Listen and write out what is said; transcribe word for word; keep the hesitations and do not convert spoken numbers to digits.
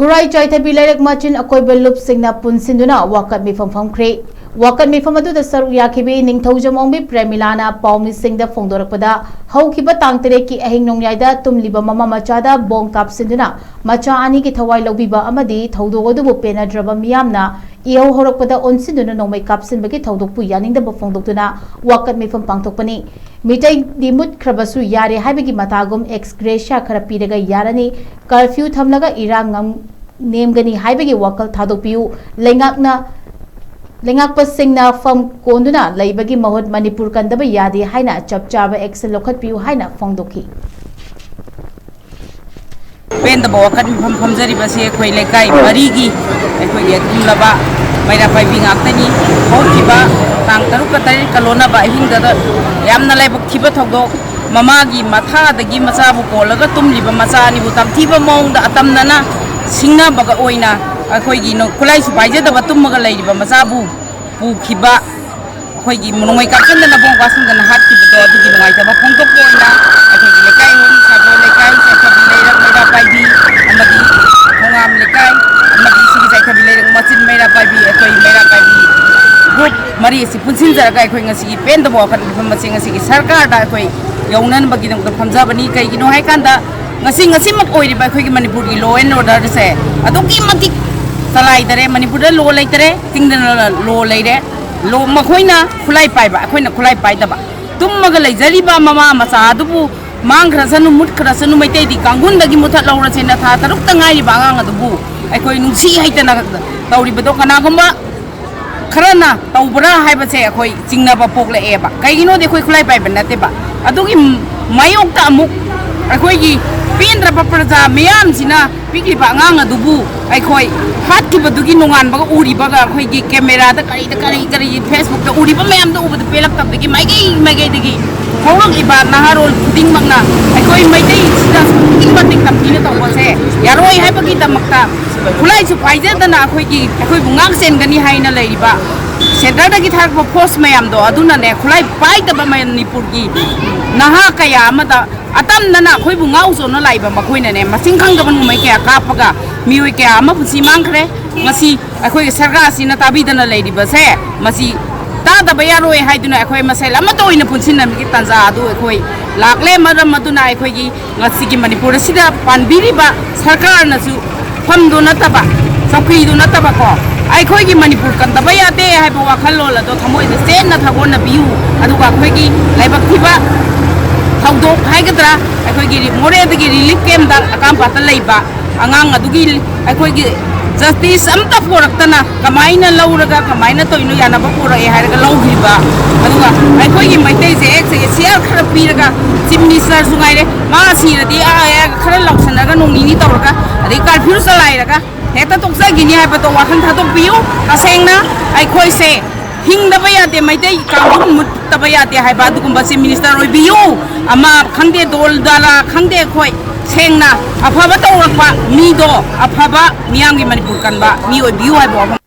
ꯈꯨꯔꯥꯏ ꯆꯥꯏꯊꯕꯤ ꯂꯩꯔꯛ ꯃꯆꯤꯟ ꯑꯀꯣꯏꯕ ꯂꯨꯞꯁꯤꯡꯅ ꯄꯨꯟꯁꯤꯟꯗꯨꯅ ꯋꯥꯀꯠ ꯃꯤꯐꯝ ꯐꯝꯈ꯭ꯔꯦ꯫ ꯋꯥꯀꯠ ꯃꯤꯐꯝ ꯑꯗꯨꯗ ꯁꯔꯨꯛ ꯌꯥꯈꯤꯕꯤ ꯅꯤꯡꯊꯧꯖꯝ ꯑꯣꯡꯕꯤ ꯄ꯭ꯔꯦꯃꯤꯂꯥꯅ ꯄꯥꯎꯃꯤꯁꯤꯡꯗ ꯐꯣꯡꯗꯣꯔꯛꯄꯗ, ꯍꯧꯈꯤꯕ ꯇꯥꯡ ꯇꯔꯦꯠꯀꯤ ꯑꯍꯤꯡ ꯅꯣꯡꯌꯥꯏꯗ ꯇꯨꯝꯂꯤꯕ ꯃꯃꯥ ꯃꯆꯥꯗ ꯕꯣꯝ ꯀꯥꯞꯁꯤꯟꯗꯨꯅ ꯃꯆꯥ ꯑꯅꯤꯒꯤ ꯊꯋꯥꯏ ꯂꯧꯕꯤꯕ ꯑꯃꯗꯤ ꯊꯧꯗꯣꯛ ꯑꯗꯨꯕꯨ ꯄꯦꯟꯅꯗ꯭ꯔꯕ ꯃꯤꯌꯥꯝꯅ ꯏꯍꯧ ꯍꯧꯔꯛꯄꯗ ꯑꯣꯟꯁꯤꯟꯗꯨꯅ ꯅꯣꯡꯃꯩ ꯀꯥꯞꯁꯤꯟꯕꯒꯤ ꯊꯧꯗꯣꯛꯄꯨ ꯌꯥꯅꯤꯡꯗꯕ ꯐꯣꯡꯗꯣꯛꯇꯨꯅ ꯋꯥꯀꯠ ꯃꯤꯐꯝ ꯄꯥꯡꯊꯣꯛꯄꯅꯤ꯫ ꯃꯤꯇꯩꯗꯤ ꯃꯨꯠꯈ꯭ꯔꯕꯁꯨ ꯌꯥꯔꯦ ꯍꯥꯏꯕꯒꯤ ꯃꯇꯥꯒꯨꯝ ex gratia ꯈꯔ ꯄꯤꯔꯒ ꯌꯥꯔꯅꯤ, curfew ꯊꯝꯂꯒ ꯏꯔꯥꯡ ꯉꯝ-, ꯅꯦꯝꯒꯅꯤ ꯍꯥꯏꯕꯒꯤ ꯋꯥꯈꯜ ꯊꯥꯗꯣꯛꯄꯤꯌꯨ꯫ ꯂꯩꯉꯥꯛꯅ, ꯂꯩꯉꯥꯛꯄꯁꯤꯡꯅ ꯐꯝ ꯀꯣꯟꯗꯨꯅ ꯂꯩꯕꯒꯤ ꯃꯍꯨꯠ ꯃꯅꯤꯄꯨꯔ ꯀꯟꯗꯕ ꯌꯥꯗꯦ ꯍꯥꯏꯅ ꯆꯞ ꯆꯥꯕ action ꯂꯧꯈꯠꯄꯤꯌꯨ ꯍꯥꯏꯅ ꯐꯣꯡꯗꯣꯛꯈꯤ꯫ ꯄꯦꯟꯗꯕ ꯋꯥꯀꯠ ꯃꯤꯐꯝ ꯐꯝꯖꯔꯤꯕꯁꯤ ꯑꯩꯈꯣꯏ ꯂꯩꯀꯥꯏ ꯃꯔꯤꯒꯤ ꯑꯩꯈꯣꯏꯒꯤ ꯑꯗꯨꯒꯨꯝꯂꯕ ꯃꯩꯔꯥ ꯄꯥꯏꯕꯤ ꯉꯥꯛꯇꯅꯤ꯫ ꯍꯧꯈꯤꯕ ꯇꯥꯡ ꯇꯔꯨꯛꯀ ꯇꯔꯦꯠꯀ ꯂꯣꯟꯅꯕ ꯑꯍꯤꯡꯗꯗ ꯌꯥꯝꯅ ꯂꯥꯏꯕꯛ ꯊꯤꯕ ꯊꯧꯗꯣꯛ, ꯃꯃꯥꯒꯤ ꯃꯊꯥꯗꯒꯤ ꯃꯆꯥꯕꯨ ꯀꯣꯜꯂꯒ ꯇꯨꯝꯂꯤꯕ ꯃꯆꯥ ꯑꯅꯤꯕꯨ ꯇꯝꯊꯤꯕ ꯃꯑꯣꯡꯗ ꯑꯇꯝꯅꯅ ꯁꯤꯡꯅꯕꯒ ꯑꯣꯏꯅ ꯑꯩꯈꯣꯏꯒꯤ ꯅꯣ-, ꯈꯨꯠꯂꯥꯏꯁꯨ ꯄꯥꯏꯖꯗꯕ ꯇꯨꯝꯃꯒ ꯂꯩꯔꯤꯕ ꯃꯆꯥꯕꯨ ꯄꯨꯈꯤꯕ, ꯑꯩꯈꯣꯏꯒꯤ ꯅꯣꯡꯃꯩ ꯀꯥꯞꯁꯤꯟꯗꯅ ꯕꯣꯝ ꯀꯥꯞꯁꯤꯟꯗꯅ ꯍꯥꯠꯈꯤꯕꯗꯣ, ꯑꯗꯨꯒꯤ ꯅꯨꯡꯉꯥꯏꯇꯕ ꯐꯣꯡꯗꯣꯛꯄ ꯑꯣꯏꯅ ꯑꯩꯈꯣꯏꯒꯤ ꯂꯩꯀꯥꯏ ꯑꯍꯨꯝ, ꯁꯥꯕꯣꯜ ꯂꯩꯀꯥꯏ, ꯆꯥꯏꯊꯕꯤ ꯂꯩꯔꯛ ꯃꯩꯔꯥ ꯄꯥꯏꯕꯤ ꯑꯃꯗꯤ ꯈꯣꯡꯉꯥꯝ ꯂꯩꯀꯥꯏ ꯑꯃꯗꯤ ꯁꯤꯒꯤ ꯆꯥꯏꯊꯕꯤ ꯂꯩꯔꯛ ꯃꯆꯤꯟ ꯃꯩꯔꯥ ꯄꯥꯏꯕꯤ, ꯑꯩꯈꯣꯏ ꯃꯩꯔꯥ ꯄꯥꯏꯕꯤ group ꯃꯔꯤ ꯑꯁꯤ ꯄꯨꯟꯁꯤꯟꯖꯔꯒ ꯑꯩꯈꯣꯏ ꯉꯁꯤꯒꯤ ꯄꯦꯟꯗꯕ ꯋꯥꯀꯠ ꯃꯤꯐꯝ ꯑꯁꯤ ꯉꯁꯤꯒꯤ ꯁꯔꯀꯥꯔꯗ ꯑꯩꯈꯣꯏ ꯌꯧꯅꯅꯕꯒꯤꯗꯃꯛꯇ ꯐꯝꯖꯕꯅꯤ꯫ ꯀꯩꯒꯤꯅꯣ ꯍꯥꯏꯀꯥꯟꯗ ꯉꯁꯤ, ꯉꯁꯤꯃꯛ ꯑꯣꯏꯔꯤꯕ ꯑꯩꯈꯣꯏꯒꯤ ꯃꯅꯤꯄꯨꯔꯒꯤ law and orderꯁꯦ ꯑꯗꯨꯛꯀꯤ ꯃꯇꯤꯛ ꯆꯂꯥꯏꯗꯔꯦ꯫ ꯃꯅꯤꯄꯨꯔꯗ law ꯂꯩꯇꯔꯦ, ꯆꯤꯡꯗꯅ law ꯂꯩꯔꯦ꯫ Law, ꯃꯈꯣꯏꯅ ꯈꯨꯠꯂꯥꯏ ꯄꯥꯏꯕ, ꯑꯩꯈꯣꯏꯅ ꯈꯨꯠꯂꯥꯏ ꯄꯥꯏꯗꯕ꯫ ꯇꯨꯝꯃꯒ ꯂꯩꯖꯔꯤꯕ ꯃꯃꯥ ꯃꯆꯥ ꯑꯗꯨꯕꯨ ꯃꯥꯡꯈ꯭ꯔꯁꯅꯨ, ꯃꯨꯠꯈ꯭ꯔꯁꯅꯨ, ꯃꯩꯇꯩꯗꯤ ꯀꯥꯡꯒꯨꯟꯗꯒꯤ ꯃꯨꯊꯠꯍꯧꯔꯁꯦꯅ ꯊꯥ ꯇꯔꯨꯛꯇ ꯉꯥꯏꯔꯤꯕ ꯑꯉꯥꯡ ꯑꯗꯨꯕꯨ ꯑꯩꯈꯣꯏ ꯅꯨꯡꯁꯤ ꯍꯩꯇꯅ ꯇꯧꯔꯤꯕꯗꯣ ꯀꯅꯥꯒꯨꯝꯕ ꯈꯔꯅ ꯇꯧꯕ꯭ꯔꯥ ꯍꯥꯏꯕꯁꯦ ꯑꯩꯈꯣꯏ ꯆꯤꯡꯅꯕ ꯄꯣꯛꯂꯛꯑꯦꯕ꯫ ꯀꯩꯒꯤꯅꯣꯗꯤ ꯑꯩꯈꯣꯏ ꯈꯨꯠꯂꯥꯏ ꯄꯥꯏꯕ ꯅꯠꯇꯦꯕ꯫ ꯑꯗꯨꯒꯤ ꯃꯥꯌꯣꯛꯇ ꯑꯃꯨꯛ ꯑꯩꯈꯣꯏꯒꯤ ꯄꯦꯟꯗ꯭ꯔꯕ ꯄ꯭ꯔꯖꯥ ꯃꯤꯌꯥꯝꯁꯤꯅ ꯄꯤꯛꯂꯤꯕ ꯑꯉꯥꯡ ꯑꯗꯨꯕꯨ ꯑꯩꯈꯣꯏ ꯍꯥꯠꯈꯤꯕꯗꯨꯒꯤ ꯅꯣꯡꯉꯥꯟꯕꯒ ꯎꯔꯤꯕꯒ ꯑꯩꯈꯣꯏꯒꯤ cameraꯗ ꯀꯔꯤꯗ ꯀꯔꯤ ꯀꯔꯤ Facebookꯇ ꯎꯔꯤꯕ ꯃꯌꯥꯝꯗꯣ ꯎꯕꯗ ꯄꯦꯜꯂꯛꯇꯕꯗꯒꯤ ꯃꯥꯏꯀꯩ ꯃꯥꯏꯀꯩꯗꯒꯤ ꯍꯧꯔꯛꯂꯤꯕ ꯅꯍꯥꯔꯣꯜ ꯈꯨꯗꯤꯡꯃꯛꯅ ꯑꯩꯈꯣꯏ ꯃꯩꯇꯩꯁꯤꯗ ꯑꯁꯨꯛꯀꯤ ꯃꯇꯤꯛ ꯇꯝꯊꯤꯅ ꯇꯧꯕꯁꯦ ꯌꯥꯔꯣꯏ ꯍꯥꯏꯕꯒꯤꯗꯃꯛꯇ ꯈꯨꯠꯂꯥꯏꯁꯨ ꯄꯥꯏꯖꯗꯅ ꯑꯩꯈꯣꯏꯒꯤ, ꯑꯩꯈꯣꯏꯕꯨ ꯉꯥꯛ ꯁꯦꯟꯒꯅꯤ ꯍꯥꯏꯅ ꯂꯩꯔꯤꯕ ꯁꯦꯟꯇꯔꯗꯒꯤ ꯊꯥꯔꯛꯄ ꯐꯣꯔꯁ ꯃꯌꯥꯝꯗꯣ ꯑꯗꯨꯅꯅꯦ, ꯈꯨꯠꯂꯥꯏ ꯄꯥꯏꯗꯕ ꯃꯅꯤꯄꯨꯔꯒꯤ ꯅꯍꯥ ꯀꯌꯥ ꯑꯃꯗ ꯑꯇꯝꯅꯅ ꯑꯩꯈꯣꯏꯕꯨ ꯉꯥꯎ ꯆꯣꯟꯅ ꯂꯥꯛꯏꯕ ꯃꯈꯣꯏꯅꯅꯦ, ꯃꯁꯤꯡ ꯈꯪꯗꯕ ꯅꯣꯡꯃꯩ ꯀꯌꯥ ꯀꯥꯞꯄꯒ ꯃꯤꯑꯣꯏ ꯀꯌꯥ ꯑꯃ ꯄꯨꯟꯁꯤ ꯃꯥꯡꯈ꯭ꯔꯦ꯫ ꯃꯁꯤ ꯑꯩꯈꯣꯏꯒꯤ ꯁꯔꯀꯥꯔ ꯑꯁꯤꯅ ꯇꯥꯕꯤꯗꯅ ꯂꯩꯔꯤꯕꯁꯦ, ꯃꯁꯤ ꯇꯥꯗꯕ ꯌꯥꯔꯣꯏ ꯍꯥꯏꯗꯨꯅ ꯑꯩꯈꯣꯏ ꯃꯁꯦꯜ ꯑꯃꯠꯇ ꯑꯣꯏꯅ ꯄꯨꯟꯁꯤꯟꯅꯕꯒꯤ ꯇꯥꯟꯖꯥ ꯑꯗꯨ ꯑꯩꯈꯣꯏ ꯂꯥꯛꯂꯦ꯫ ꯃꯔꯝ ꯑꯗꯨꯅ ꯑꯩꯈꯣꯏꯒꯤ ꯉꯁꯤꯒꯤ ꯃꯅꯤꯄꯨꯔ ꯑꯁꯤꯗ ꯄꯥꯟꯕꯤꯔꯤꯕ ꯁꯔꯀꯥꯔꯅꯁꯨ ꯐꯝꯗꯨ ꯅꯠꯇꯕ, ꯆꯧꯀ꯭ꯔꯤꯗꯨ ꯅꯠꯇꯕꯀꯣ, ꯑꯩꯈꯣꯏꯒꯤ ꯃꯅꯤꯄꯨꯔ ꯀꯟꯗꯕ ꯌꯥꯗꯦ ꯍꯥꯏꯕ ꯋꯥꯈꯜꯂꯣꯟ ꯑꯗꯣ ꯊꯃꯣꯏꯗ ꯆꯦꯠꯅ ꯊꯥꯒꯣꯟꯅꯕꯤꯌꯨ꯫ ꯑꯗꯨꯒ ꯑꯩꯈꯣꯏꯒꯤ ꯂꯥꯏꯕꯛ ꯊꯤꯕ ꯊꯧꯗꯣꯛ ꯍꯥꯏꯒꯗ꯭ꯔꯥ, ꯑꯩꯈꯣꯏꯒꯤ ꯔꯤ-, ꯃꯣꯔꯦꯗꯒꯤ ꯔꯤꯂꯤꯐ ꯀꯦꯝꯞꯇ ꯑꯀꯥꯝꯄꯥꯠꯇ ꯂꯩꯕ ꯑꯉꯥꯡ ꯑꯗꯨꯒꯤ ꯑꯩꯈꯣꯏꯒꯤ ꯖꯁꯇꯤꯁ ꯑꯝꯇ ꯄꯨꯔꯛꯇꯅ ꯀꯃꯥꯏꯅ ꯂꯧꯔꯒ, ꯀꯃꯥꯏꯅ ꯇꯧꯔꯤꯅꯣ, ꯌꯥꯅꯕ ꯄꯨꯔꯛꯑꯦ ꯍꯥꯏꯔꯒ ꯂꯧꯈ꯭ꯔꯤꯕ, ꯑꯗꯨꯒ ꯑꯩꯈꯣꯏꯒꯤ ꯃꯩꯇꯩꯁꯦ ꯑꯦꯛꯁ ꯑꯦ ꯁꯤ ꯑꯥꯔ ꯈꯔ ꯄꯤꯔꯒ, ꯆꯤꯐ ꯃꯤꯅꯤꯁꯇꯔꯁꯨ ꯉꯥꯏꯔꯦ, ꯃꯥ ꯁꯤꯔꯗꯤ ꯑꯥ ꯑꯥ ꯈꯔ ꯂꯥꯎꯁꯟꯅꯔꯒ ꯅꯣꯡ ꯅꯤꯅꯤ ꯇꯧꯔꯒ, ꯑꯗꯩ ꯀꯥꯔꯐ꯭ꯌꯨ ꯆꯂꯥꯏꯔꯒ ꯍꯦꯛꯇ ꯇꯣꯛꯆꯈꯤꯅꯤ ꯍꯥꯏꯕꯗꯣ ꯋꯥꯈꯜ ꯊꯥꯗꯣꯛꯄꯤꯌꯨ꯫ ꯇꯁꯦꯡꯅ ꯑꯩꯈꯣꯏꯁꯦ ꯍꯤꯡꯗꯕ ꯌꯥꯗꯦ, ꯃꯩꯇꯩ ꯀꯥꯡꯂꯨꯞ ꯃꯨꯠꯇꯕ ꯌꯥꯗꯦ ꯍꯥꯏꯕ ꯑꯗꯨꯒꯨꯝꯕ ꯆꯤꯐ ꯃꯤꯅꯤꯁꯇꯔ ꯑꯣꯏꯕꯤꯌꯨ꯫ ꯑꯃ ꯈꯪꯗꯦ, ꯗꯣꯜ ꯗꯥꯂꯥ ꯈꯪꯗꯦ, ꯑꯩꯈꯣꯏ ꯁꯦꯡꯅ ꯑꯐꯕ ꯇꯧꯔꯛꯄ ꯃꯤꯗꯣ, ꯑꯐꯕ ꯃꯤꯌꯥꯝꯒꯤ ꯃꯅꯤꯄꯨꯔ ꯀꯟꯕ ꯃꯤ ꯑꯣꯏꯕꯤꯌꯨ ꯍꯥꯏꯕ ꯋꯥꯐꯝ